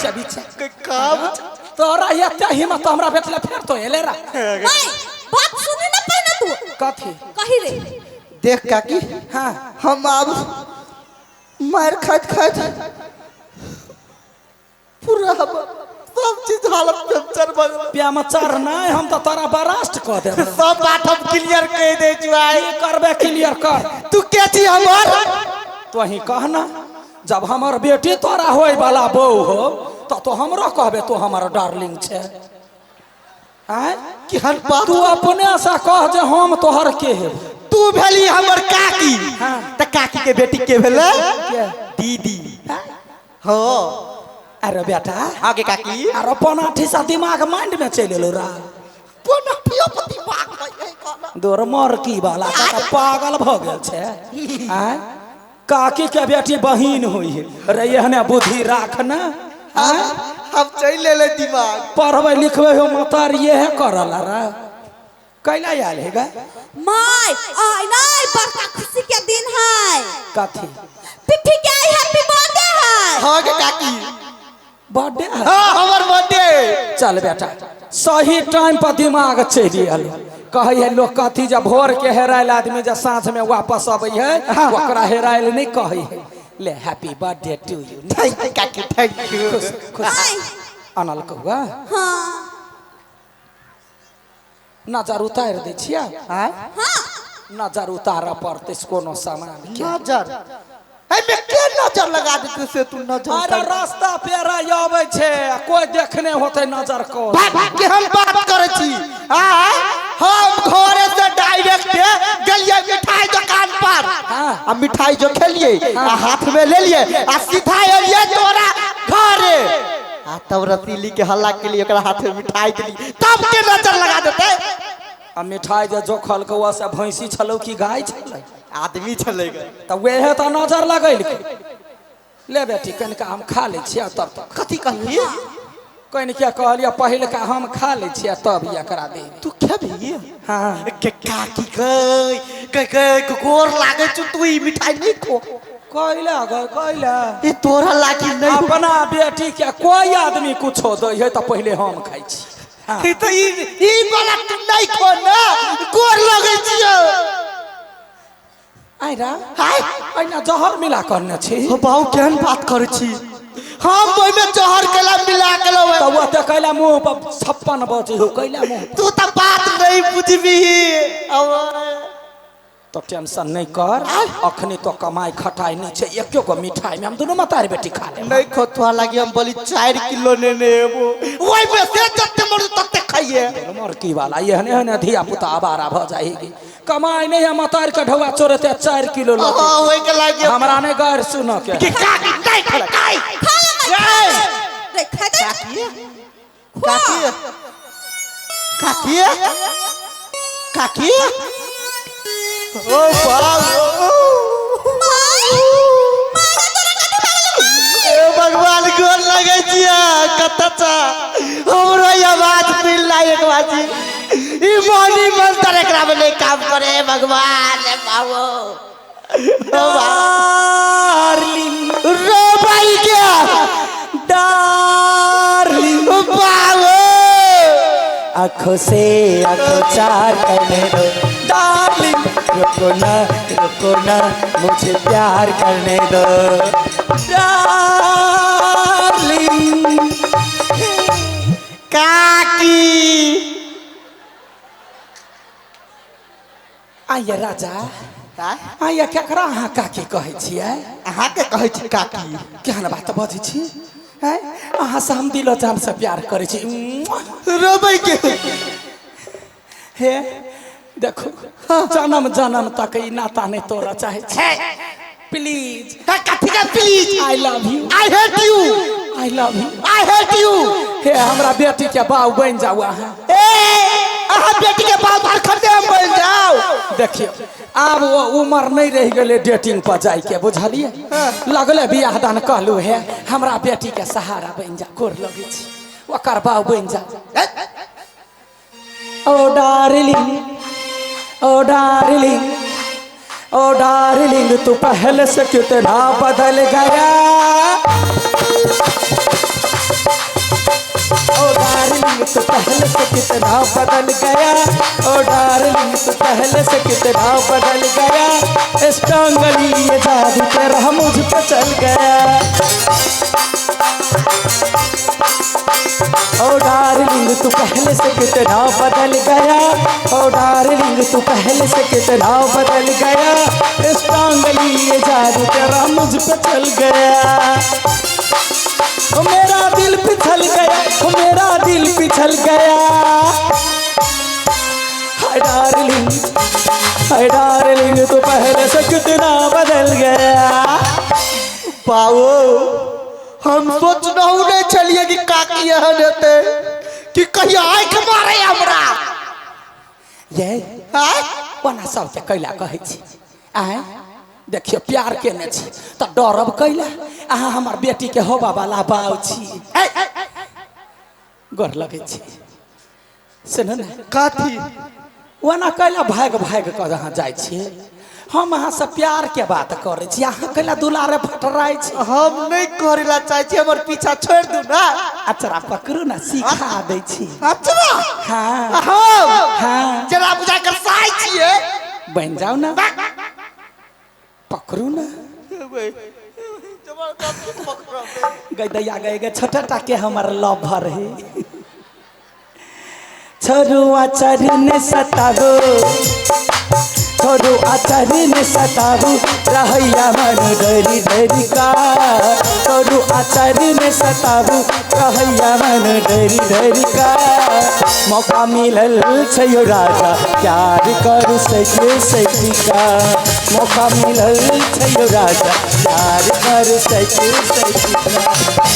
छै बीचे के काम तोरा एते हिम्मत हमरा भेटले फेर तो एले रा माय बात सुनी ना पहिने तू कथी कही रे देख काकी हाँ हम आब मार खाइत खाइत पूरा हम सब चीज हालत पंचर भऽ गेल। प्यामचर नहीं हम तो तोरा बरास्ट कऽ देब सब बात हम क्लियर कह दे छु आई की करबे क्लियर कर तू के छी हमर तो ही कहना जब हमर बेटी तोरा होय वाला बहू हो तो तो हमरो कहबे तो हमर डार्लिंग छे आय केहन बात तू अपने से कह जे हम तोहर के हेब तू भेली हमर काकी हाँ। त काकी के बेटी के भेलै के? दीदी हाँ अरे बेटा हाँ के काकी अरे पनाठी से दिमाग माइंड में चलि एलो रा पनाठियो पर दिमाग नहीं है कहना। दोर मर की वाला का तऽ पागल भऽ गेल छै आय काकी के बेटी बहिन होई है रे एहने बुद्धि राख ना आय हम चलि लेले दिमाग पढ़बै लिखबै हो मातार ये करल रे कैला आयल हे गा my I नहीं बड़का खुशी के दिन है कथी पिट्ठी के आई हैप्पी बर्थडे है हाँ के काकी बर्थडे है हाँ हमर बर्थडे चल बेटा सही टाइम पर दिमाग चलि आयल कहै है लोग कथी जब भोर के हेरायल आदमी जब साँझ में वापस अबै है ओकरा हेरायल नहीं कहै है ले happy birthday to you thank you काकी thank you खुश खुश आय अनल कौआ हाँ नजर उतारि दै छियै हाँ हाँ नजर उतारऽ पड़तै कोनो सामान के नजर एमे के नजर लगा देते से तू नजर अरे उतार- रास्ता पेरा अबै छै आ कोई देखने होतै नजर को भाग के हम बात करै छी आ हम घरे से डायरेक्ट गेलियै मिठाई दुकान पर हाँ। आ मिठाई जो खेलियै आ हाथ में लेलियै आ सीधा एलियै तोरा घरे आ तब रसीली के हल्ला के लिए ओकरा हाथ में मिठाई देली तब के नजर लगा देते आ मिठाई जे जोखल कौआ से भैंसी छलौ कि गाय छलै आदमी छलै गे तऽ वएह तऽ नजर लगेलकै ले बेटी कनिका हम खा लै छियै तब तक कथी कहलियै कनिके कहलियै पहिलका हम खा लै छियै तब एकरा दे तू खेबही हाँ के काकी गई के के गोर लागै छौ तू ई मिठाई नहीं खो कैला गै कैला ई तोरा लागी नहीं अपना बेटी के कोई आदमी कुछो दै है तऽ पहिले हम खाइ छी हाँ। ई तऽ ई ई वाला तू नहीं खो ना गोर लगै छियौ आइ रा हाय एहिना जहर मिला करने छी हो बाबू केहन बात करै छी हम ओहिमे जहर केला मिला के लबै तऽ ओते कैला मुँह पर 56 बजै हो कैला मुँह पर? तू तऽ बात नहीं बुझबही अब तो टेंशन नहीं कर अखनी तो कमाई खटाई नहीं छै एको गो मिठाई में हम दुनू मतारी बेटी खा लेब नहीं खो तोरा लागी हम बोली 4 किलो नेने एबो ओहिमे से जते मरू तते खाइए मरकी वाला एहने एहने धिया पुता आवारा भऽ जाएगी कमाई नहीं है मतार के ढौआ चोरेते 4 किलो लगे ओ ओहि के लागी हम- हमरा नहीं गैर सुन के के काकी नहीं खेलै काई खा ले माय रे खा दे काकी काकी काकी काकी ओ बाबू my my तोरा कथी भऽ गेलौ ए भगवान गोर लगै छियै कतऽ छ हमरो ई आवाज मिलला एक बाजी ई मोनी मंत्र एकरा में नहीं काम करे हे भगवान हे बाबू डार्लिंग रो भाई के डार्लिंग बाबू आंखों से आंखों चार करने दो डार्लिंग रुको ना रुको ना मुझे प्यार करने दो डार्लिंग काकी आइए राजा आइए केकरा अहाँ काकी कहै छियै अहाँके कहै छी काकी केहन बात बजै छी हैं अहाँ से हम दिलो जान से प्यार करै छी रोबै के हे देखो जन्म जन्म तक ई नाता नहीं तोड़ा चाहे छी प्लीज कथी के please I love you I hate you I love you I hate you हे हमरा बेटी के बाऊ बनि जाउ अहाँ ए अहाँ बेटी के बाल बार खरीदे हम बन जाओ देखियौ आब वो उम्र नहीं रहि गेलै डेटिंग पर जाइके बुझलियै लगले बियाह दान कहलू हे हमरा बेटी के सहारा बनि जा गोर लगै छी ओकर बाऊ बनि जा ओ डार्लिंग ओ डार्लिंग ओ डार्लिंग तू पहले से कितना बदल गया डार्लिंग तू पहले से कितना बदल गया, ओ डार्लिंग तू पहले से कितना बदल गया, स्ट्रांगली ये जादू तेरा मुझ पे चल गया। ओ डार्लिंग तू पहले से कितना बदल गया, ओ डार्लिंग तू पहले से कितना बदल गया, स्ट्रांगली ये जादू तेरा मुझ पे चल गया। ओ मेरा दिल पिछल गया, ओ मेरा दिल पिछल गया। हाय डार्लिंग, हाय डार्लिंग तू पहले से कितना बदल गया। बाबू हम सोचनहु नहीं छलिए कि काकी एहन हेतै कि कहिया आँखि मारे हमरा। ये आँय? ओना सबके कैला कहै छी, आँय देखियो प्यार केने छी तऽ डरब कैला, अहाँ हमर बेटी के होबा वाला बाउ छी, गोर लगै छी। सुनू ने कथी ओना कैला भागि भागि कऽ अहाँ जाइ छियै, हम अहाँ से प्यार के बात करै छी, अहाँ कैला दुलारे फटराइ छी। हम नहीं करे ला चाहै छी, हमर पीछा छोड़ि दू ना। अचरा पकड़ू ना, सिखा दै छी। अच्छा हाँ हम हाँ जरा बुझा कर साइ छियै। बनि जाउ ना, पकड़ू ना। गई दैया गई गे छोटा टा के हमर लवर है। छोरुआ चरण सताबो, छोरुआ चरण सताबो, रहैया मन डरी डरी का। छोरुआ चरण सताबो, रहैया मन डरी डरी का। मौका मिलल छै यो राजा प्यार करू सैके सैकी का। मौका मिलल छै यो राजा प्यार करू सैके सैकी का।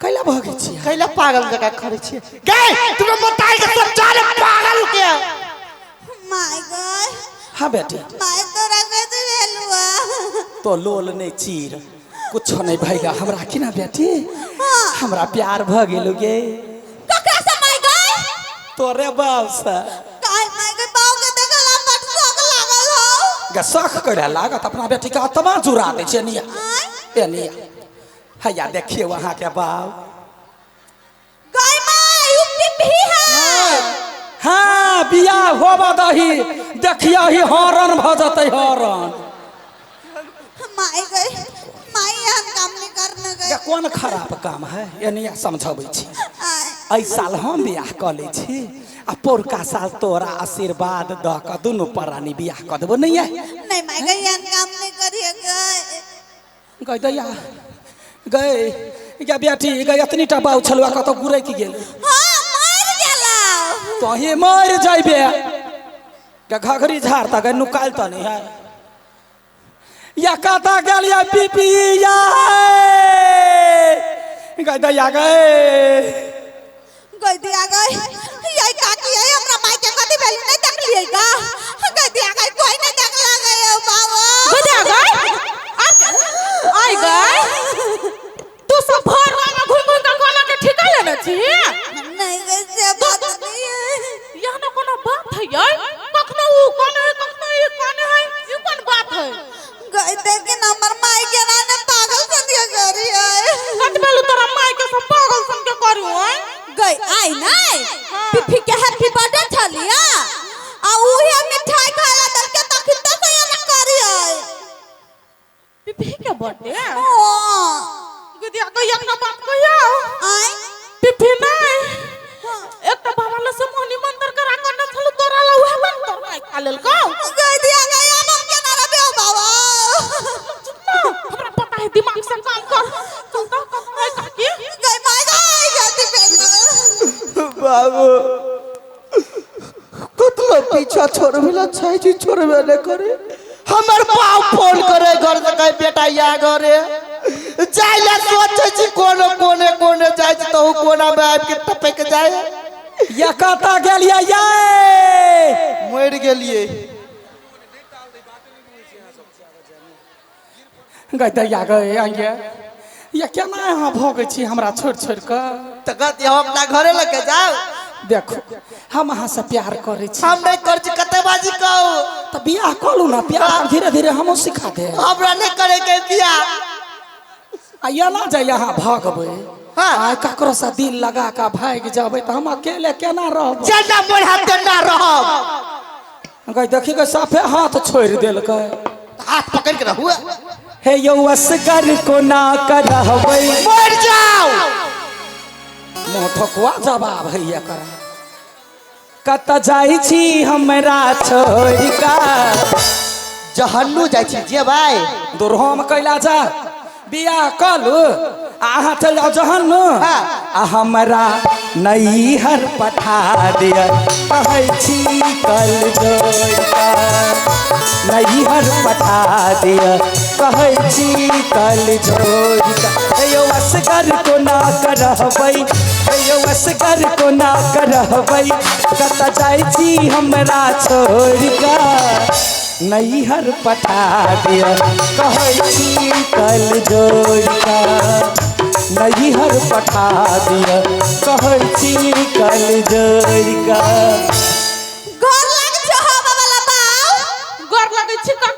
कैला भगै छी? कैला पागल जकाँ करै छियै? गै तुम बताइ के सब जाने पागल के। My God. हाँ बेटी। My तोरा कैसे भेलुआ? तो लोल नहीं चीर कुछो नहीं भैया हमरा की ना बेटी। हाँ। हमरा प्यार भ गेल गे। ककरा से my God? तोरे बाप से। काय my God बाप के देखला बड शौक लागल हौ। गे शौक करे लागत अपना बेटी के आत्मा जुड़ा दै छै निया। ए निया हैया देखियो अहाँ के बाप। गाय my उपटी भी है। हाँ बियाह होबा दही देखियो ही हॉर्न भ जतै हॉर्न। My गई my एहन काम नहीं करने गई। गे कोन खराब काम है एनिया समझबै छी। एहि साल हम बियाह कऽ लै छी आ पौरका साल तोरा आशीर्वाद दऽ कऽ दुनू प्राणी बियाह कऽ देबो। नहीं है नहीं my गई एहन काम नहीं करिए गई। गई दैया गई गे बेटी गई एतनी टा बाउ छलुआ कतौ गुरकि गेल। हाँ मरि गेलौ। तोही मरि जइबे गे घघरी झाड़ तऽ गई नुकायल तऽ नहीं है। या कतऽ गेल या पीपी या गई दैया गई। गई दिया गई यही काकी है हमरा माई के कथी भेल नहीं देखलिए गा। गई दिया गई कोई नहीं देखला गई ओ बाबा। गई दिया गई आई गई तू सब भर गाँव में घूम घूम के कोना के ठिका लेने छी। नहीं गई से बात नहीं है। यह ना कोनो बात है यार, कखनो ऊ कोने है कखनो ई कोने है, ई कोन बात है? गई देखे ना हमर माई के ना ने पागल सन के करी है। कत बेलू तोरा माई के सब पागल सन के करू है? गई आई नहीं पिफी के हैप्पी बर्थडे छलिया आ उहे मिठाई खाला दल के तखन तो से ना करी है। पिफी के बर्थडे? हां गदिया गई अपना बात कहियो। आई पिफी नहीं एकटा बाबा ले से मोहनी मंत्र करा के न छलु तोरा ला उहे मंत्र माई खा लेलकौ। गई दिया गई अब हम केना रहबे ओ बाबा। चुप ना हमरा पता है दिमाग से काम कर। चल तो कत काकी। गई माई गई गई भेल। बाबू कतलो पीछा छोड़बे ला चाहै छी छोड़बे नहीं करे। हमर बाप फोन करे घर से कहे बेटा या घरे जाय ला सोचे छी कोनो कोने कोने जाय छी तो कोना में आबि के टपक जाय। या कतऽ गेलियै ये? मरि गेलियै। गई दैया गई आइए या केना अहाँ भगै छी हमरा छोड़ि छोड़ि कऽ? तऽ कहत हम अपना घरे लऽ के जाउ। देखो हम अहाँ से प्यार करै छी। हम नहीं करै छी कते बाजी कहू। तऽ बियाह कऽ लू ना, प्यार धीरे धीरे हमहूँ सिखा देब। हमरा नहीं करे के बियाह। आ एना जे अहाँ भगबै हाँ। आइ ककरो से दिल लगा के भागि जेबै तऽ हम अकेले केना रहबै? जेना मोन हैत तेना रहब। गई देखी के साफे हाथ छोड़ि देलकै। हाथ पकड़ के रहू। हे यौ असगर कोना करहबै? मर जाओ। मुँह ठोकुआ जवाब है एकर। कतऽ जाइ छी हमरा छोड़ि कऽ? जहन्नू जाइ छी जेबै। दुर्होम कैला जा बियाह कलू आ अहाँ चलि जाउ जहन्नू। हाँ। आ हमरा नैहर पठा दिअ कहै छी कल जोड़ि कऽ। नैहर पठा दिअ कहै छी कल जोड़ि कऽ। हे यौ असगर कोना करहबै? हे यौ असगर कोना करहबै? कतऽ जाइ छी हमरा छोड़ि कऽ? नैहर पठा दिअ कहै छी कल जोड़ि कऽ। नैहर पठा दिअ कहै छी कल जोड़ि कऽ। गोर लागै छै हो बाबा बाउ। गोर लगै छी काका।